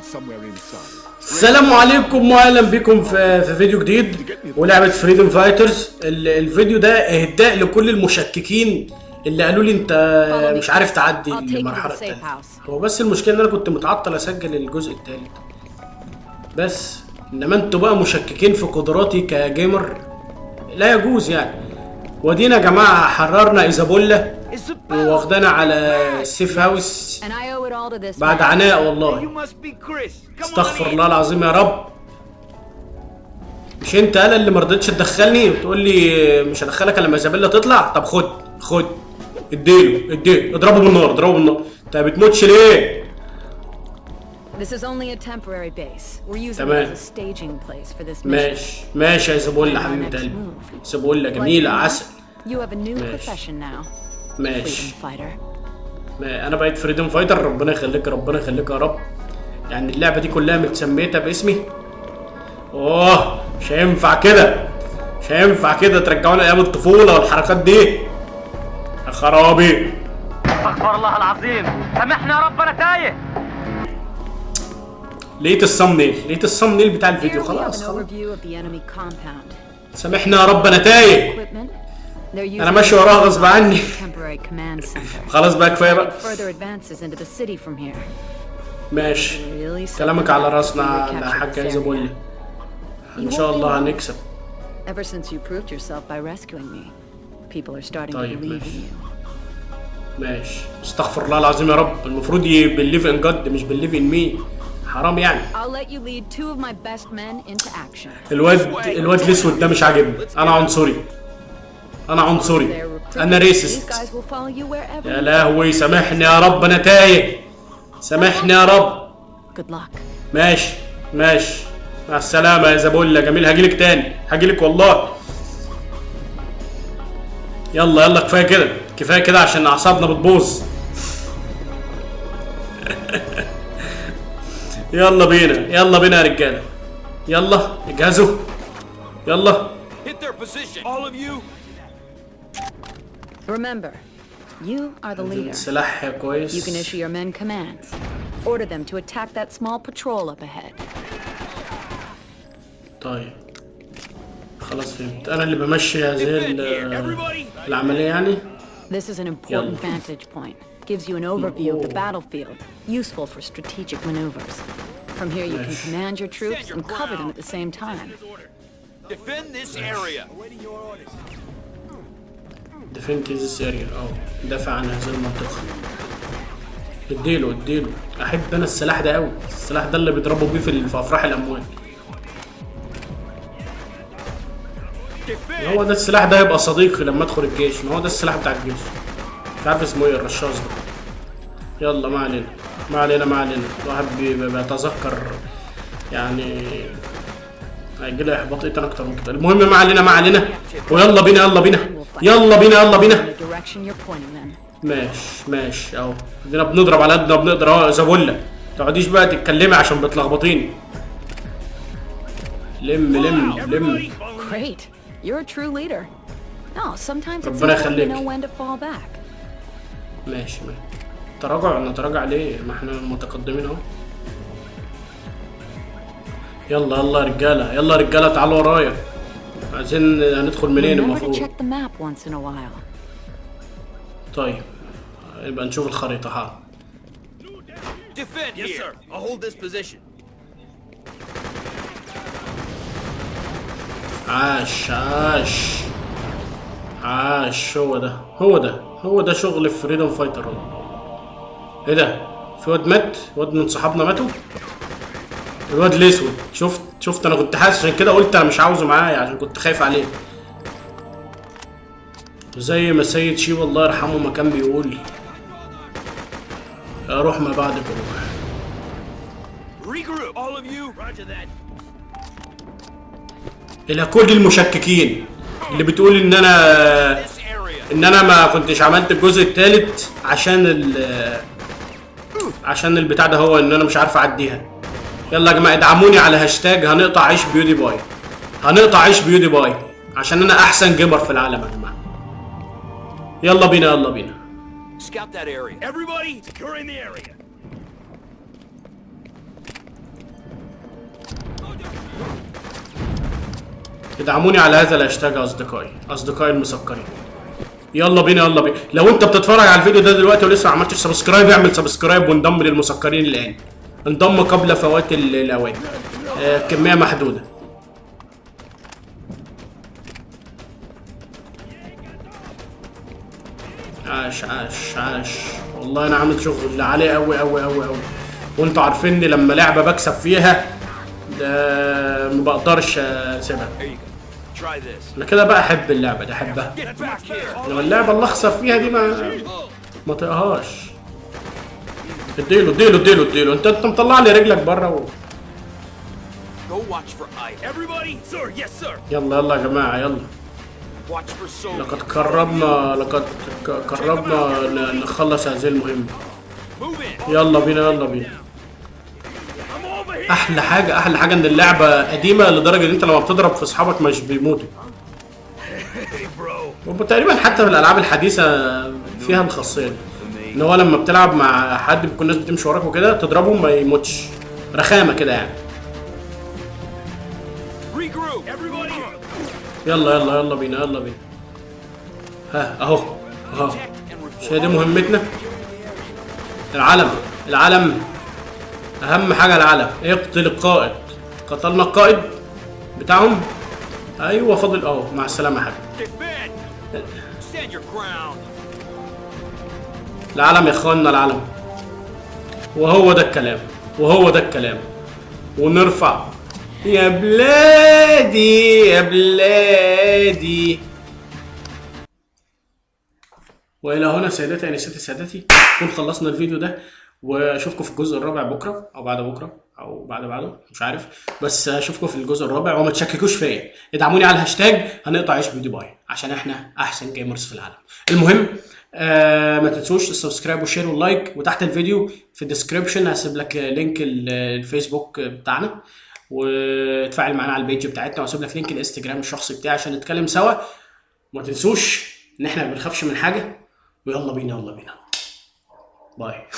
held somewhere inside. السلام عليكم واهلا بكم في فيديو جديد ولعبه Freedom Fighters. الفيديو ده اهداء لكل المشككين اللي قالوا لي انت مش عارف تعدي المرحلة الثالثة. هو بس المشكلة ان انا كنت متعطل اسجل الجزء الثالث بس، انما انتوا بقى مشككين في قدراتي ك gamer، لا يجوز يعني. ودينا يا جماعة حررنا ايزابيلا واخدانا على ال safe house And I owe it all to this بعد man. عناء والله. You must be Chris. Come on استغفر in. الله العظيم يا رب. مش انت انا اللي ما رضيتش تدخلني وتقول لي مش هدخلك الا لما ايزابيلا تطلع؟ طب خد خد، اديله اديله، اضربه بالنار اضربه بالنار. انت ما بتموتش ليه؟ This is only a temporary base. We're using it تمام. as a staging place for this mission. ماشي ماشي يا ايزابيلا حبيبه قلبي، ايزابيلا جميلة عسل. You have a new ماشي. profession now. ماشي. Freedom fighter. ما انا بقيت freedom fighter. ربنا يخليك ربنا يخليك يا رب. يعني اللعبة دي كلها متسميتها باسمي. اوه مش هينفع كده، مش هينفع كده، ترجعونا ايام الطفولة والحركات دي يا خرابي. استغفر الله العظيم، سامحنا يا رب، انا تايه. لقيت ال thumbnail، لقيت ال thumbnail بتاع الفيديو. Here we have خلاص an خلاص. overview of the enemy compound. سامحنا يا رب انا تايه. Equipment. They're using انا ماشي وراها غصب عني. temporary command center. خلاص بقى كفاية بقى. Further advances into the city from here. ماشي. Really كلامك على راسنا يا recapture حاجة this ايزابيلا. area. ان شاء الله هنكسب. Ever since you proved yourself by rescuing me, people are starting to طيب، believe in ماشي. you. ماشي، استغفر الله العظيم يا رب. المفروض believe in God مش believe in me، حرام يعني. I'll let you lead two of my best men into action. الواد الاسود ده مش عاجبني. انا عنصري، انا عنصري، They're recruited. انا These racist. guys will follow you wherever. يا لهوي، سامحني يا رب انا تايه، سامحني يا رب. Good luck. ماشي ماشي، مع السلامة يا ايزابيلا جميل. هجيلك تاني، هجيلك والله. يلا يلا كفاية كده كفاية كده عشان أعصابنا بتبوظ. يلا بينا يلا بينا يا رجالة، يلا اجهزوا يلا. Hit their position. All of you. Remember, you are the leader. سلاح You can كويس. issue your men commands. Order them to attack that small patrol up ahead. طيب خلاص فهمت، أنا اللي بمشي هذه Defend here. Everybody. العملية يعني. This is an important يلا. vantage point. Gives you an overview of the battlefield, useful for strategic maneuvers. From here you can ماشي. command your troops and cover them at the same time. Defend this area. Defend this area. اه دافع عن هذه المنطقة. اديله اديله. احب انا السلاح ده قوي، السلاح ده اللي بيضربوا بيه في افراح الاموال. Defend. هو ده السلاح ده هيبقى صديقي لما ادخل الجيش. ما هو ده السلاح بتاع الجيش، مش عارف اسمه ايه الرشاش ده. يلا ما علينا ما علينا ما علينا. الواحد بيتذكر يعني، هيجي له احباط ايه تاني اكتر من كده. المهم ما علينا ما علينا، ويلا بينا يلا بينا يلا بينا يلا بينا. In the direction you're pointing them. ماشي ماشي اهو، ادينا بنضرب على قد ما بنقدر اهو. يا ايزابيلا ما تقعديش بقى تتكلمي عشان بتلخبطيني. لم لم لم. Great. You're a true leader. No, sometimes it's ربنا important to يخليك. know when to fall back. ماشي ماشي. تراجع؟ نتراجع ليه؟ ما احنا متقدمين اهو. يلا يلا يا رجاله، يلا يا رجاله تعالوا ورايا. عايزين هندخل منين Remember to المفروض؟ check the map once in a while. طيب يبقى نشوف الخريطة. ها. Defend Yes, here. sir. I'll hold this position. عاش عاش عاش. هو ده هو ده هو ده شغل Freedom Fighter هو. ايه ده؟ في واد مات؟ واد من صحابنا ماتوا؟ الواد الاسود. شفت انا كنت حاسس، عشان كده قلت انا مش عاوزه معايا عشان كنت خايف عليه. زي ما سيد شيبة الله يرحمه ما كان بيقول، يا روح ما بعدك روح. Regroup. All of you. Roger that. الى كل المشككين اللي بتقول This area. ان انا ما كنتش عملت الجزء الثالث عشان البتاع ده، هو ان انا مش عارف اعديها. يلا يا جماعة ادعموني على هاشتاج هنقطع عيش بيودي باي، هنقطع عيش بيودي باي عشان انا احسن gamer في العالم يا جماعة. يلا بينا يلا بينا. Scout that area. Everybody, securing the area. ادعموني على هذا الهاشتاج يا اصدقائي، اصدقائي المسكرين. يلا بينا يلا بينا. لو انت بتتفرج على الفيديو ده دلوقتي ولسه ما عملتش subscribe، اعمل subscribe وانضم للمسكرين الان. انضم قبل فوات الاوان. كمية محدودة. عاش عاش عاش. والله انا عامل شغل عالي قوي قوي قوي قوي، وانتوا عارفيني لما لعبه بكسب فيها ده ما بقدرش اسيبها. Here you go. Try this. انا كده بقى احب اللعبة دي، احبها. Get back here. انما اللعبة اللي اخسر فيها دي ما طيقهاش. اديله اديله اديله اديله. انت مطلع لي رجلك بره Go watch for ice. Everybody, sir. Yes, sir. يلا يلا يا جماعة يلا. Watch for Soviets. لقد قربنا، لقد قربنا نخلص هذه المهمة. Move in. يلا بينا يلا بينا. I'm over here. احلى حاجة، احلى حاجة ان اللعبة قديمة لدرجة ان انت لما بتضرب في اصحابك مش بيموتوا. Hey, bro. وتقريبا حتى في الالعاب الحديثة فيها الخاصية دي، ان هو لما بتلعب مع حد بيكون الناس بتمشي وراك وكده تضربهم ما يموتش، رخامه كده يعني. Regroup. Everybody. يلا يلا يلا بينا يلا بينا. ها اهو اهو. Detect and report. مش هي دي مهمتنا؟ العلم، العلم اهم حاجة، العلم. اقتل القائد. قتلنا القائد بتاعهم. ايوه فاضل اهو. مع السلامة يا حبيبي. Defend. Stand your ground. العلم يا اخوانا، العلم. وهو ده الكلام، وهو ده الكلام. ونرفع يا بلادي يا بلادي. والى هنا سيداتي انساتي سادتي نكون خلصنا الفيديو ده، واشوفكم في الجزء الرابع بكره او بعد بكره او بعد بعده مش عارف، بس اشوفكم في الجزء الرابع. وما تشككوش فيا، ادعموني على الهاشتاج هنقطع عيش PewDiePie عشان احنا احسن gamers في العالم. المهم ما تنسوش ال subscribe وال share وال like، وتحت الفيديو في ال description هسيب لك link الفيسبوك بتاعنا، وتفاعل معانا على ال page بتاعتنا، واسيب لك link الانستجرام الشخصي بتاعي عشان نتكلم سوا. وما تنسوش ان احنا ما بنخافش من حاجة، ويلا بينا يلا بينا. bye.